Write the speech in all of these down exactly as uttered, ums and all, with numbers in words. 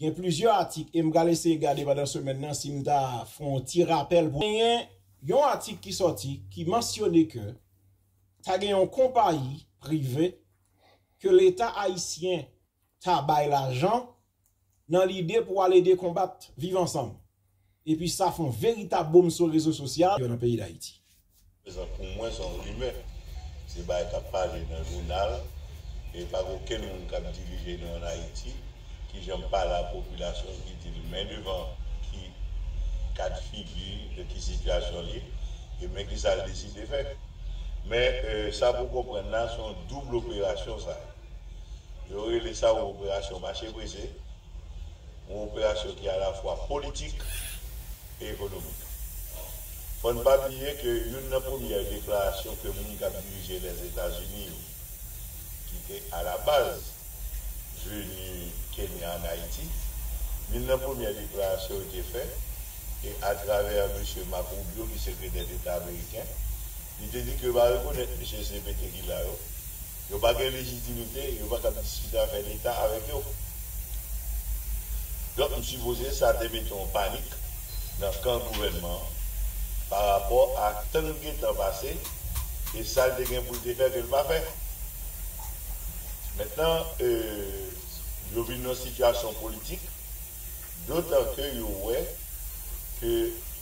Gen plizyè atik, e m pral eseye gade pandan semèn nan si m ta fè yon ti rapèl pou. Genyen yon atik ki sòti ki mansyone ke ta gen yon konpayi prive ke Leta ayisyen ta bay lajan nan lide pou al ede konbat Viv Ansanm. Epi sa fè yon veritab boom sou rezo sosyal yo nan peyi Dayiti. Prezan pou mwen se yon rimè. Se bagay k ap pale nan jounal e pa gen okenn moun k ap dirije nou ann Ayiti ki janm pale a popilasyon ki di l men devan ki kad figi, de ki sitiyasyon l ye e men kisa l deside fè. Men sa pou konprann la se yon doub operasyon sa. Yo rele sa yon operasyon mache prese, yon operasyon ki alafwa politik e ekonomik. Fò n pa bliye ke youn nan premyè deklarasyon ke moun k ap dirije Lèzetazini yo, ki te alabaz vini Kenya ann Ayiti, youn nan premyè deklarasyon yo te fè, e atravè mesye Marco Rubio ki sekretè deta ameriken, li te di ke yo pa rekonèt mesye C P T ki la yo, yo pa gen lejitimite, yo pa kab diskite afè leta avèk yo. Donk m sipoze sa te mete yon panik nan kan gouvènman an pa rapò a tan l gentan pase e sa l te gen pou l te fè ke l pa fè. Mentnan, yo vin nan yon sitiyasyon politik, dotan ke yo wè ke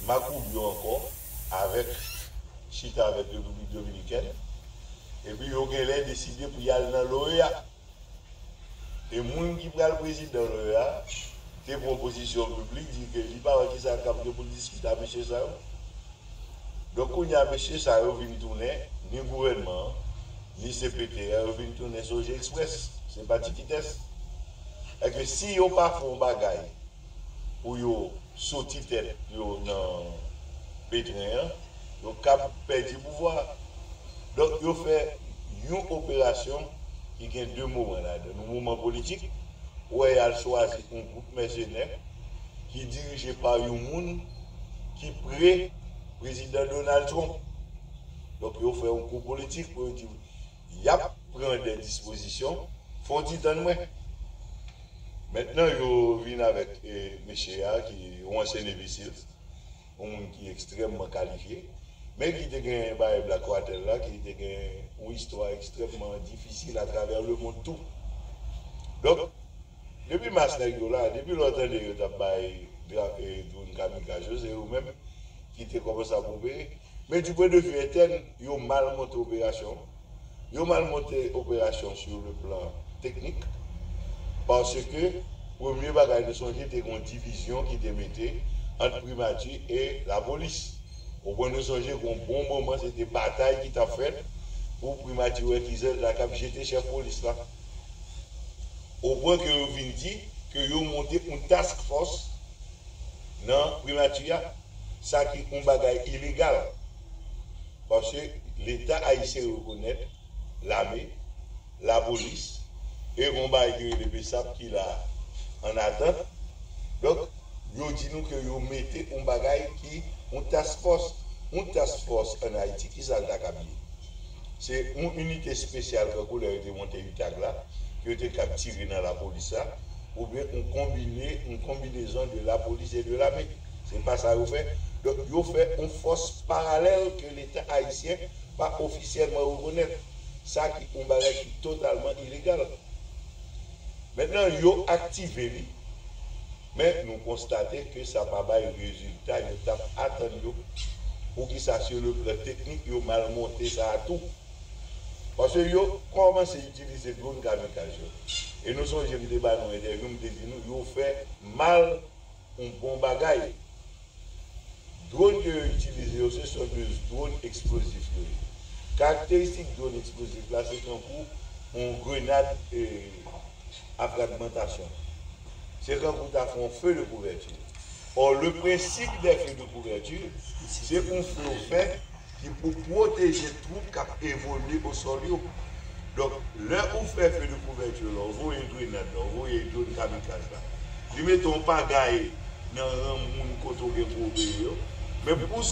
Marco Rubio ankò avèk chita avèk Repiblik Dominikèn, epi yo genlè deside pou y al nan l'OEA. E moun ki pral prezidan l'OEA te pran pozisyon piblik di ke li pa wè kisa k ap gen pou l diskite ak mesye sa yo. Donk kounye a mesye sa yo vin tounen ni gouvènman an, ni C P T a, yo vin tounen Soje Express, se pa Tikitès. Èske si yo pa fè yon bagay pou yo soti tèt yo nan petren an, yo kab pèdi pouvwa. Donk yo fè yon operasyon ki gen de moman ladan l. Yon moman politik, ou wè y al chwazi yon gwoup mèsenè ki dirije pa yon moun ki pre prezidan Donald Trump. Donk yo fè yon kou politik pou yo di y ap pran de dispozisyon, fè w ti tann mwen. Mentnan yo vin avèk mesye a ki yon ansyen enbesil, yon moun ki ekstrèmman kalifye, men ki te gen bagay Blackwater la, ki te gen yon istwa ekstrèmman difisil atravè lemonn tou. Donk, depi mas nèg yo la, depi lè w tande yo t ap bay dwòn kamikaz yo, se yo menm ki te kòmanse ap opere. Men du point de vue entèn, yo mal monte operasyon an. Yo mal monte operasyon sur le plan technique, paske premye bagay nou sonje te gen yon divizyon ki te mete ant primati e lapolis. Ou pran nou sonje gen yon bon moman se te batay ki t ap fèt pou primati wè kizè l ta kab jete chèf polis la. Au point ke yo vin di ke yo monte yon task force nan primati a, sa ki yon bagay ilegal. Paske Leta ayisyen rekonèt lame, lapolis, e gon bagay ki rele BSAP ki la an atant. Donk, yo di nou ke yo mete yon bagay ki yon task force. Yon task force ann Ayiti, kisa l ta kab ye? Se yon inite espesyal, tankou lè yo te monte UTAG la, ke yo te kab tire nan lapolis la, oubyen yon konbine, yon konbinezon de lapolis e de lame. Se pa sa yo fè. Donk, yo fè yon fòs paralèl ke Leta ayisyen pa ofisyèlman rekonèt. Sa ki yon bagay ki totalman ilegal. Mentnan, yo aktive li, men nou konstate ke sa pa bay rezilta yo t ap atann yo. Poukisa? Sur le plan technique, yo mal monte sa a tou. Paske yo kòmanse itilize dwòn kamikaz yo. E nou sonje m te ba nou entèvyou, m te di nou yo fè mal yon bon bagay. Dwòn ke yo itilize yo, se sòt de dwòn eksplozif yo ye. Karakteristik dwòn eksplozif la, se tankou yon grenad a fragmantasyon. Se tankou ta fè yon feu de couverture. Or, le principe des feux de couverture, se yon feu w fè ki pou pwoteje twoup k ap evolye osòl yo. Donk, lè ou fè feu de couverture la, ou voye grenad la, ou voye dwòn kamikaz la, li mete yon pagay nan ran moun kote w gen pou opere yo. Men pou.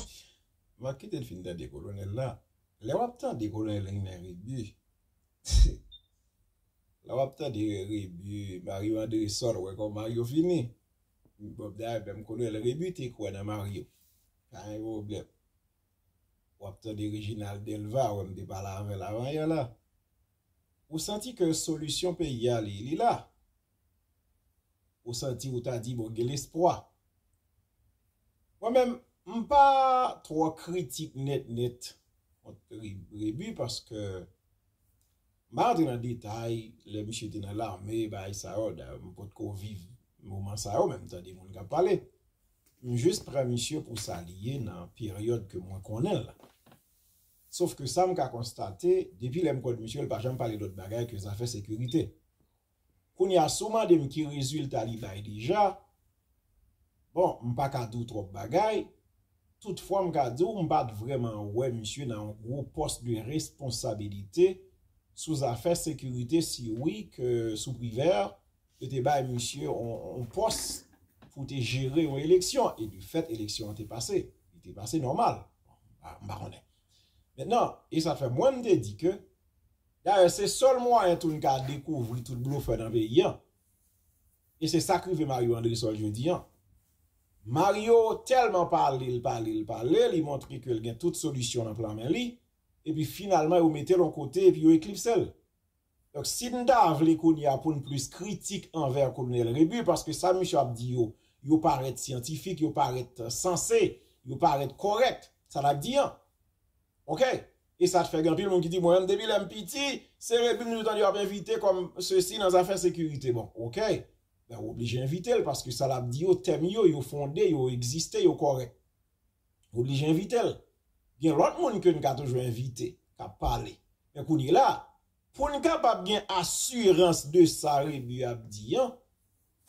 M ap kite n fin tande kolonèl la. Lè w ap tande kolonèl Riner Rebu, Lè w ap tande Rebu, Mario Andresol, ou wè kòman Mario fini. Bon, dayè, menm Kolonèl Rebu te kwè nan Mario. Pa gen pwoblèm. W ap tande Reginald Delva, ou wè m te pale avè l avanyè la. Ou santi ke solisyon peyi a, li, li la. Ou santi ou ta di, bon, gen lespwa. Mwen menm, m pa twò kritik nèt nèt kont Re-, Rebu, paske m pa antre nan detay, lè misye te nan lame, bagay sa yo, dayè, m potko viv moman sa yo, men m tande moun k ap pale. M jis pran misye pou sa li ye nan peryòd ke mwen konnen l la. Sof ke sa m ka konstate, depi lè m konn misye, l pa janm pale lòt bagay ke zafè sekirite. Kounye a, si w mande m ki rezilta li bay deja, bon, m pa ka di w twòp bagay. Toutfwa, m ka di w, m pa t vrèman wè misye nan yon gwo pòs de responsabilite sou zafè sekirite, si wi ke sou Privert, yo te bay misye yon, yon pòs pou te jere yon eleksyon. E de fèt, eleksyon an te pase. Li te pase nòmal. M pa, m pa konnen. Mentnan, e sa fè mwen m te di ke, dayè, se sèl mwayen tou n ka dekouvri tout blofè nan peyi an. E se sa k rive Mario Andresol jodi an. Mario tèlman pale, l pale, l pale, li montre ke l gen tout solisyon nan plan men li, epi finalman yo mete l yon kote epi yo eklipse l. Donk, si n ta vle kounye a pou n plis kritik anvè Kolonèl Rebu, paske sa misye ap di yo, yo parèt syantifik, yo parèt sanse, yo parèt kòrèk, sa n ap di an. Oke? E sa t fè gen anpil moun ki di, mwen menm, depi lè m piti, se Rebu m toujou tande yo ap envite kòm sesi nan zafè sekirite. Bon, oke. Ben, ou oblije envite l, paske sa l ap di yo, tèm yo, yo fonde, yo egziste, yo kòrèk. Ou oblije envite l. Gen lòt moun ke n ka toujou envite, k ap pale. Men kounye la, pou n kapab gen asirans de sa Rebu ap di an,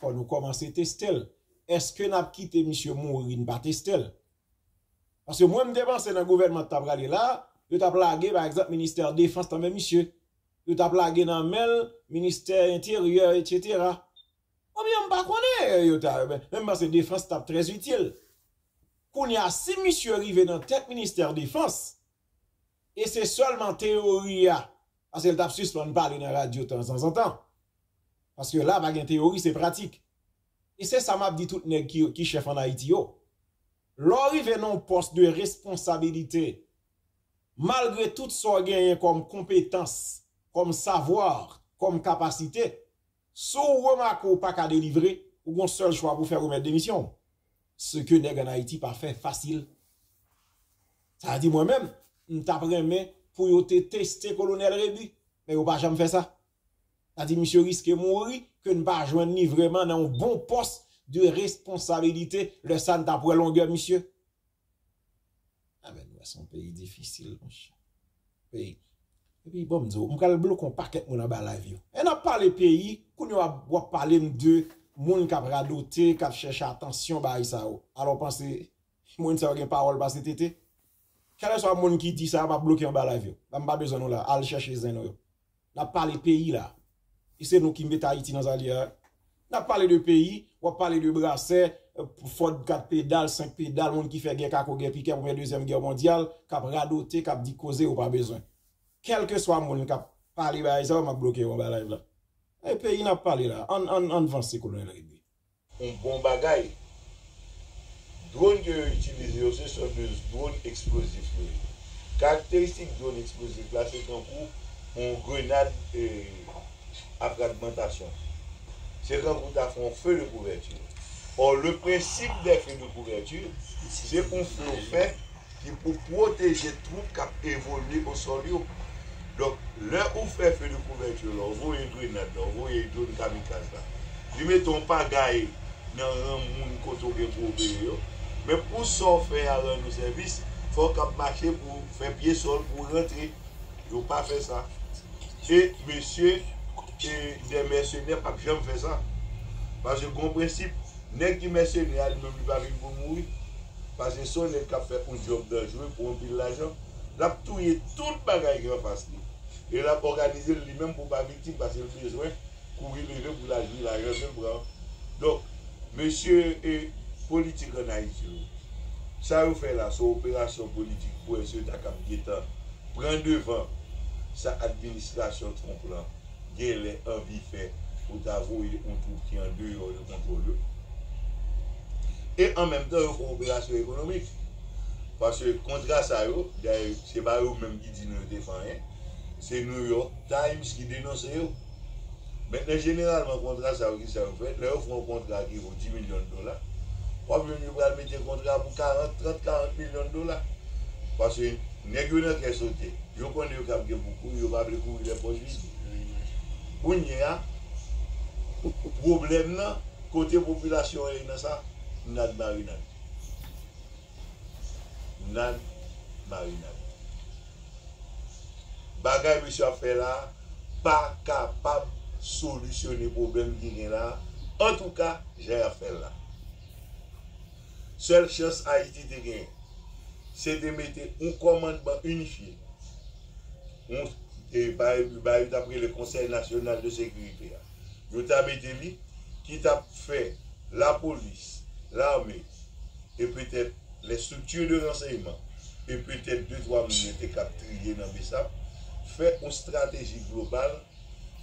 fò nou kòmanse teste l. Èske n ap kite misye mouri, n pa teste l? Paske mwen, m te panse nan gouvènman t ap prale la, yo t ap lage, pa egzanp, ministè defans nan men misye. Yo t ap lage nan men l, ministè enteryè, etsetera. Oubyen m pa konnen, yo ta, men, men m panse defans t ap trè itil. Kounye a, si misye rive nan tèt ministè defans, e se sèlman teyori a, paske l t ap sispann pale nan radyo tanzanzantan. Paske la, pa gen teyori, se pratik. E se sa m ap di tout nèg ki, ki chèf ann Ayiti yo. Lè w rive nan yon pòs de responsabilite, malgre tout sa w genyen kòm konpetans, kòm savwa, kòm kapasite, si w remake w pa ka delivre, ou gen yon sèl chwa pou w fè, remèt demisyon w. Se ke nèg ann Ayiti pa fè fasil. Sa di mwen menm, m t ap renmen pou yo te teste Kolonèl Rebu, men yo pa janm fè sa. Sa di misye riske mouri, ke n pa jwenn li vrèman nan yon bon pòs de responsabilite, lè sa n t ap wè longè misye. A ben, nou wè se yon peyi difisil, monchè. Peyi. Epi, bon, m di w, m pral bloke yon pakèt moun anba live yo. E n ap pale peyi, kounye a w ap, w ap pale m de moun k ap radote, k ap chèche atansyon, bagay sa yo. Alò, w panse moun sa yo gen pawòl pase tete? Kèlkeswa moun ki di sa, m ap bloke anba live yo. M pa bezwen nou la, al chèche zen nou yo. N ap pale peyi la. E se nou ki met Ayiti nan sa l ye a. N ap pale de peyi, w ap pale de brasè, Ford kat pedal, senk pedal, moun ki fè gè kako, gè pikè, premyè, dezyèm gè mondyal, k ap radote, k ap di koze yo pa bezwen. Kèlkeswa moun k ap pale bagay sa yo, m ap bloke yo anba live la. E peyi n ap pale la. Ann, ann, ann vanse, Kolonèl Rebu. Yon bon bagay. Dwòn ke yo itilize yo, se sòt de dwòn eksplozif yo ye. Karakteristik dwòn eksplozif la, se tankou yon grenad a fragmantasyon. Se tankou w ta fè yon feu de couverture. Or, le principe des feux de couverture, se yon feu w fè ki pou pwoteje twoup k ap evolye osò l yo. Donk, lè ou fè feu de couverture la, ou voye grenad la, ou voye dwòn kamikaz la, li mete yon pagay nan ran moun kote w gen pou opere yo. Men pou sa w fè a rann ou sèvis, fò w kab mache pou fè pye sòl pou w rantre. Yo pa fè sa. E mesye, e de mèsenè p ap janm fè sa. Paske gon prensip, nèg ki mèsenè a, li menm li pa vin pou mouri. Paske se yon nèg k ap fè yon djòb danjere pou anpil lajan. L ap touye tout bagay ki anfas li. E l ap òganize l li menm pou pa viktim, paske l bezwen kouri leve pou l al jwi lajan ke l pran an. Donk, mesye e politik ann Ayiti yo, sa yo fè la se yon operasyon politik pou wè si yo ta kab gentan pran devan sa administrasyon Trump lan genlè anvi fè pou ta voye yon twoup ki andeyò de kontwòl yo. E an menm tan, yo fè operasyon ekonomik. Paske kontra sa yo, dayè, se pa yo menm ki di nou yo te fè anyen. Se New York Times ki denonse yo. Mentnan, jeneralman, kontra sa yo, ki sa yo fè? Lè yo fè yon kontra ki vo dis milyon dola, w ap jwenn yo pral mete kontra pou karant, trant, karant milyon dola. Paske nèg yo nan kè sote. Yo konnen yo kab gen pou kouri, yo pa vle kouri lè pòch vid. Kounye a, pwoblèm nan, kote popilasyon an ye nan sa? Nad marinad. Nad marinad. Bagay mesye ap fè la a pa kapab solisyone pwoblèm ki gen la a, antouka, jan y ap fè l la. Sèl chans Ayiti te genyen, se te mete yon kòmandman inifye, yon, e, bagay, bagay yo t ap rele Konsèy Nasyonal de Sekirite a. Yo ta mete li, ki t ap fè lapolis, lame, e petèt les structures de renseignement, e petèt de twa moun yo te kab triye nan Besap, fè yon estrateji global,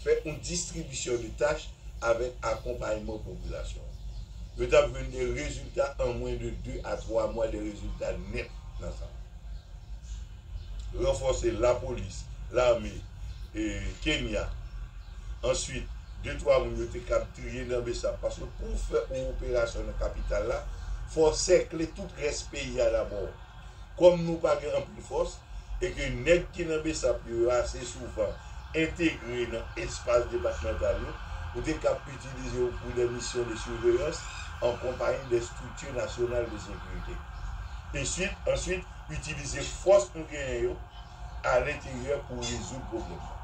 fè yon distribisyon de tach avèk akonpayman popilasyon an. Yo t ap jwenn de rezilta an mwen de de a twa mwa, de rezilta nèt nan sa. Ranfòse lapolis, lame, e, Kenya. Answit, de twa moun yo te kab triye nan Besap. Paske pou w fè yon operasyon nan kapital la, fò w sèkle tout rès peyi a dabò. Kòm nou pa gen anpil fòs, e ke nèg ki nan Besap yo, yo ase souvan entegre nan espas depatmantal yo, ou te kab itilize yo pou de misyon de siveyans an konpayi de estrikti nasyonal de sekirite. Answit, answit, itilize fòs nou genyen yo alenteryè pou rezoud pwoblèm nan.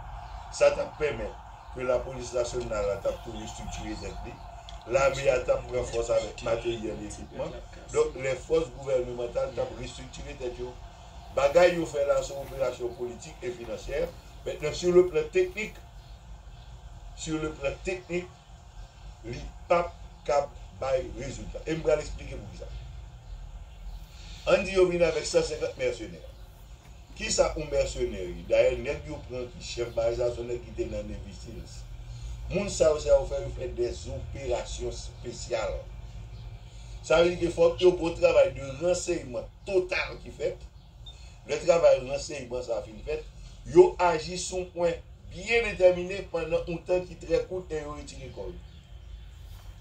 Sa t ap pèmèt ke lapolis nasyonal la t ap tou restriktire tèt li, lame a t ap pran fòs avèk materyèl e ekipman, donk lè fòs gouvènemantal t ap restriktire tèt yo. Bagay yo fè la se yon operasyon politik e finansyè. Mentnan, sur le plan technique, sur le plan technique, li p ap kab bay rezilta. E m pral eksplike poukisa. Ann di yo vin avèk san senkant mèsenè. Kisa yon mèsenè ye? Dayè, nèg yo pran ki chèf bagay sa, se yon nèg ki te nan Navy SEALs. Moun sa yo, sa yo fè, yo fè dèzoperasyon espesyal. Sa vle di ke fòk yo gon travay de ransèyman total ki fèt. Lè travay ransèyman sa a fin fèt, yo aji sou yon pwen byen detèmine pandan yon tan ki trè kout e yo retire kò yo.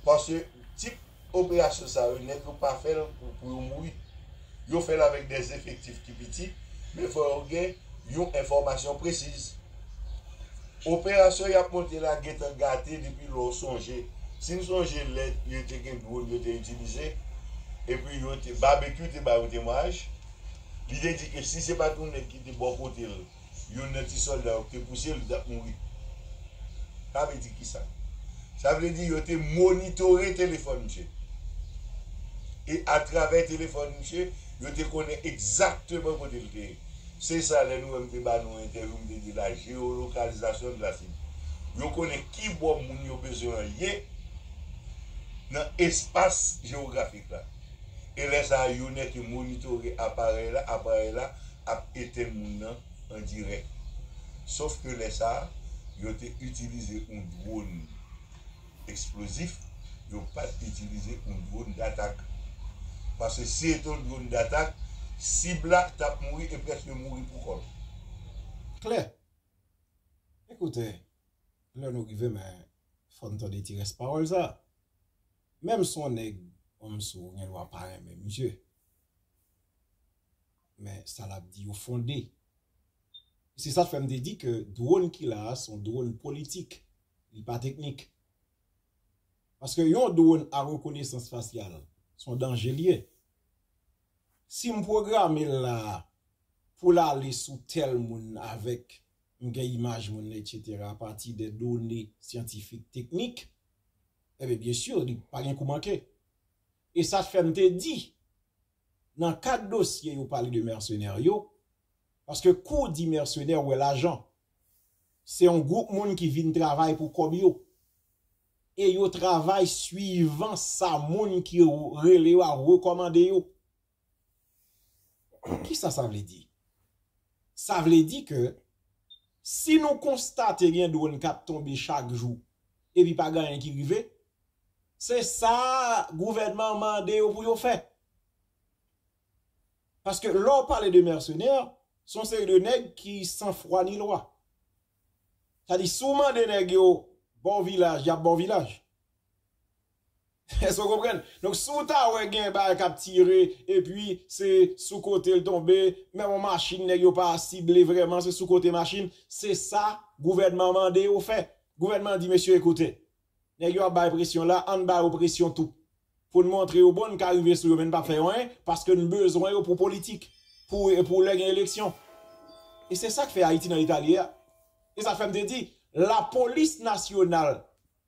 Paske tip operasyon sa yo, nèg yo pa fè l pou, pou yo mouri. Yo fè l avèk de efektif ki piti, men fò yo gen yon enfòmasyon presiz. Operasyon y ap monte la gentan gate depi lè w sonje. Si n sonje lè yo te gen dwòn yo te itilize, epi yo te, Babekyou te bay yon temwayaj, li te di ke si se pa t yon nèg ki te bò kote l, youn nan ti sòlda yo ki te pouse l, li t ap mouri. Sa vle di kisa? Sa vle di yo te monitore telefòn misye. E atravè telefòn misye, yo te konnen egzakteman kote l te ye. Se sa, lè nou wè m te ba nou entèvyou, m te di la géolocalisation de la cible. Yo konnen ki bò moun yo bezwen an ye nan espas jewografik la. E lè sa a, yo nèk ki monitore aparèy la, aparèy la ap etenn moun nan an dirèk. Sof ke lè sa a, yo te itilize yon dwòn eksplozif, yo pa t itilize yon dwòn datak. Paske si se te yon dwòn datak, sib la t ap mouri e prèske mouri pou kò l. Klè. Ekoute, lè nou rive, men fò n tande ti rès pawòl sa. Menm si yon nèg, yon msou, ou gen dwa pa renmen misye. Men sa l ap di yo fonde. Se sa k fè m te di ke dwòn ki la a se yon dwòn politik, li pa teknik. Paske yon dwòn a rekonesans fasyal, se yon danje l ye. Si m pwograme l la a pou l ale sou tèl moun avèk, m gen imaj moun nan, etsetera, apati de done syantifik, teknik, ebyen, byen si, li pa gen kou manke. E sa k fè m te di, nan kad dosye yo pale de mèsenè yo, paske kou w di mèsenè, w wè lajan. Se yon gwoup moun ki vin travay pou kòb yo. E yo travay swivan sa moun ki rele yo a rekòmande yo. Kisa sa vle di? Sa vle di ke Si nou konstate gen dwòn k ap tonbe chak jou, epi pa gen anyen ki rive, se sa gouvènman an mande yo pou yo fè. Paske lè w pale de mèsenè, se yon seri de nèg ki san fwa ni lwa. Sa di, si w mande nèg yo ba w vilaj, y ap ba w vilaj. Èske w konprann? Donk, si w ta wè gen bagay k ap tire, epi se sou kote l tonbe, menm yon machin, nèg yo pa sible vrèman, se sou kote machin, se sa gouvènman an mande yo fè. Gouvènman an di, mesye, ekoute, nèg yo ap bay presyon la, ann ba yo presyon tou. Pou n montre yo, bon, n ka rive sou yo, men n p ap fè yo anyen, paske n bezwen yo pou politik, pou, pou lè gen eleksyon. E se sa k fè Ayiti nan eta l ye a. E sa fè m te di, lapolis nasyonal,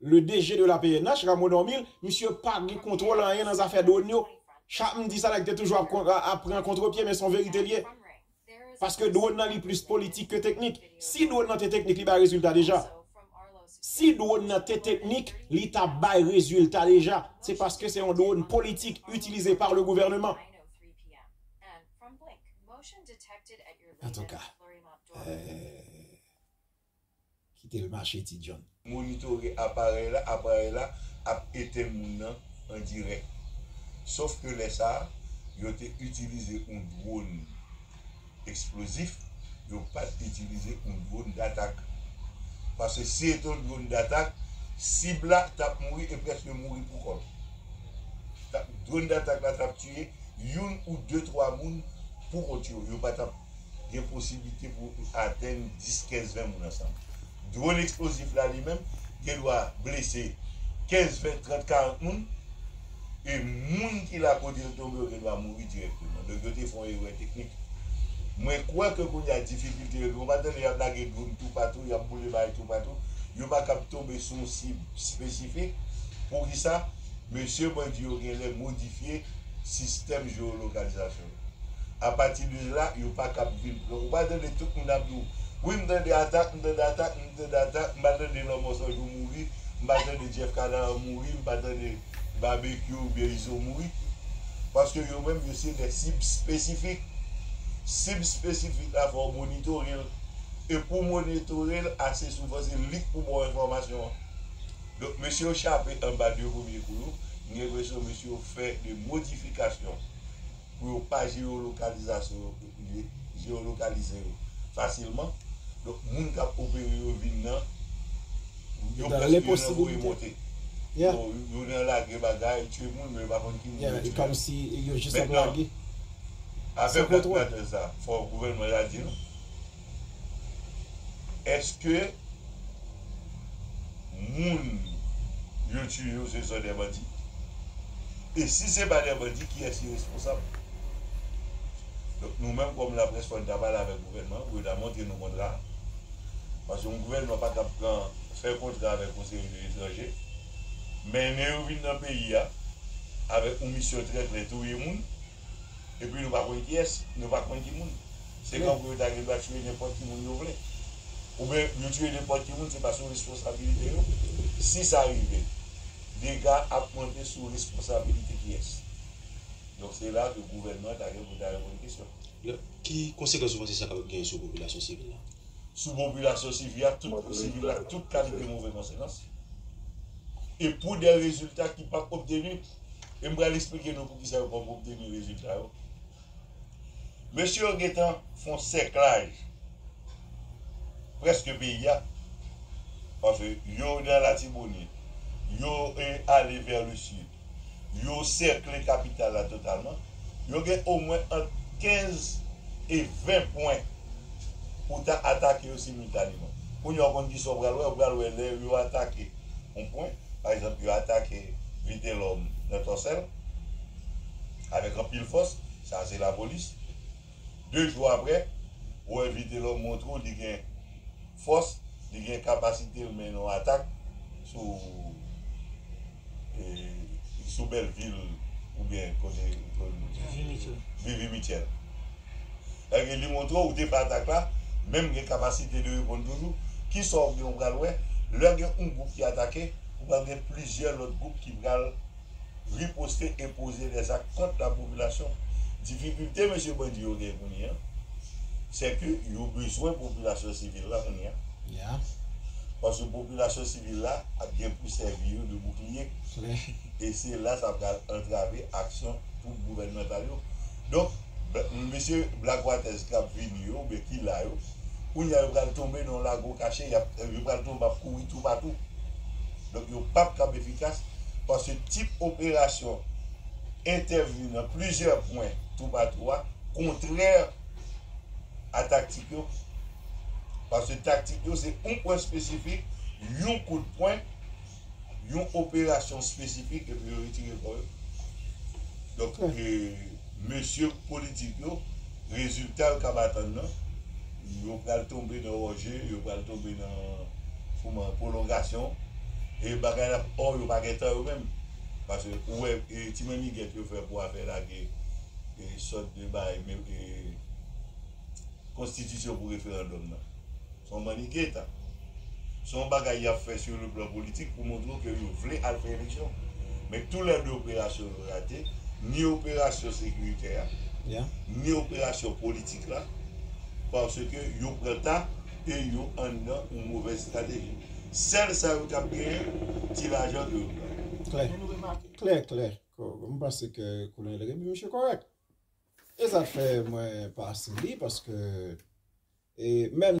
le D G de la P N H, Rameau Normil, misye pa gen kontwòl anyen nan zafè dwòn yo. Chak m di sa, nèg te toujou ap, kon- ap pran kontrepye, men se yon verite l ye. Paske dwòn nan li plis politik ke teknik. Si dwòn nan te teknik, li bay rezilta deja. Si dwòn nan te teknik, li t ap bay rezilta deja. Se paske se yon dwòn politik itilize pa le gouvèneman. Antouka, euh, kite l mache, Ti John. Monitore aparèy la, aparèy la ap etenn moun nan an dirèk. Sòf ke lè sa a, yo te itilize yon dwòn eksplozif, yo pa t itilize yon dwòn datak. Paske si se te yon dwòn datak, sib la t ap mouri e prèske mouri pou kò l. T ap, dwòn datak la t ap tiye youn ou de, twa moun pou kont yo. Yo pa t ap gen posiblite pou atenn dis, kenz, ven moun ansanm. Dwòn eksplozif la li menm gen dwa blese kenz, ven, trant, karant moun, e moun ki la kote l tonbe yo gen dwa mouri dirèkteman. Donk, yo te fè yon erè teknik. Mwen kwè ke kounye a difikilte yo, nou pa tande y ap lage dwòn toupatou, y ap boule bagay toupatou. Yo pa kab tonbe sou yon sib espesifik. Poukisa? Mesye bandi yo genlè modifye sistèm jewolokalizasyon yo. Apati de la, yo pa kab vin pran. Ou pa tande tout moun ap di w, wi, m tande atak, m tande atak, m tande atak, m pa tande Lanmò Sanjou mouri, m pa tande Jeff Kadavran mouri, m pa tande Babekyou oubyen Izo mouri. Paske yo menm, yo se de sib espesifik. Sib espesifik la, fò w monitore l. E pou w monitore l ase souvan, se li k pou ba w enfòmasyon an. Donk, mesye yo chape anba de premye kou yo. M gen enpresyon mesye yo fè de modifikasyon pou yo pa jewolokalizasyon yo, jewolokalize yo fasilman. Donk, moun k ap opere yo vin nan, yo prèske yo nan voye monte. Yo, yo nan lage bagay, tye moun, men yo pa konn ki moun yo tye. Kòmsi yo jis ap lage. Afè Black Matter sa, fò gouvènman la di nou. Èske moun yo tiye yo se sò de bandi? E si se pa de bandi, kiyès ki responsab? Donk, nou menm, kòm laprès, fò n ta pale avèk gouvènman an pou yo ta montre nou kontra a. Paske yon gouvènman pa kab pran, fè kontra avèk yon seri de etranje, mennen yo vin nan peyi a avèk yon misyon trè klè, touye moun. Epi nou pa konn kiyès, nou pa konn ki moun. Se kankou yo ta gen dwa tiye nenpòt ki moun yo vle. Oubyen yo tiye nenpòt ki moun, se pa sou responsabilite yo. Si sa rive, dega ap monte sou responsabilite kiyès? Donk, se la ke gouvènman ta gen pou ta reponn kesyon. Ki konsekans ou panse sa kapab genyen sou popilasyon sivil la? Sou popilasyon sivil la, tout, sivil la, tout kalite move konsekans. E pou de rezilta ki p ap obteni, e m pral eksplike nou poukisa yo p ap obteni rezilta yo. Mesye yo gentan fè yon sèklaj prèske peyi a. Paske yo nan Latibonit, yo, eh, ale vè le sid, yo sèkle kapital la totalman. Yo gen omwen ant kenz e ven pwen pou ta atake yo similtaneman. Kounye a, w konn kisa w pral wè, w pral wè lè yo atake yon pwen, pa egzanp, yo atake Vitelhomme nan Tòsèl avèk anpil fòs, sa se lapolis. De jou apre, ou wè Vitelhomme montre w li gen fòs, li gen kapasite l mennen yon atak sou, e, sou Bèlvil oubyen kote, kote Vivi Mitchell. Vivi Mitchell. Èske li montre w, ou te fè atak la, men m gen kapasite de reponn toujou. Kisa w gen, ou pral wè, lè gen yon gwoup ki atake, ou pral gen plizyè lòt gwoup ki pral riposte e poze dèzak kont lapopilasyon. Difikilte mesye bandi yo gen kounye a, Se ke yo bezwen popilasyon sivil la kounye a. Ya. Paske popilasyon sivil la ap gen pou sèvi yo de boukliye. Klè. E se la sa pral antrave aksyon twoup gouvènmantal yo. Donk, mesye Black Waters k ap vini yo, oubyen ki la yo, kounye a yo pral tonbe nan yon lago kache, y ap, yo pral tonbe ap kouri toupatou. Donk, yo p ap kab efikas, paske tip operasyon entèvni nan plizyè pwen toupatou a, kontrè a taktik yo. Paske taktik yo se yon pwen espesifik, yon kout pwen, yon operasyon espesifik, epi yo retire kò yo. Donk, e, mesye politik yo, rezilta yo k ap atann nan, yo pral tonbe nan wòje, yo pral tonbe nan kouman, pwolongasyon. E bagay la, ò, yo pa gen tan yo menm. Paske ou wè, e, ti manniget yo fè pou afè lage, e, sòt de bay, men, e, konstitisyon pou referandòm nan. Se yon manniget. Se yon bagay y ap fè sou le plan politik pou montre ke yo vle al fè eleksyon. Men tou lè de operasyon yo rate, ni operasyon sekiritè a, Ya. ni operasyon politik la, paske yo pran ta e yo anndan yon movèz estrateji. Sèl sa yo t ap genyen, ti lajan ke yo pran. Klè. Klè, klè. Ko- M panse ke Kolonèl Remy, misye kòrèk. E sa fè mwen pase li, paske e menm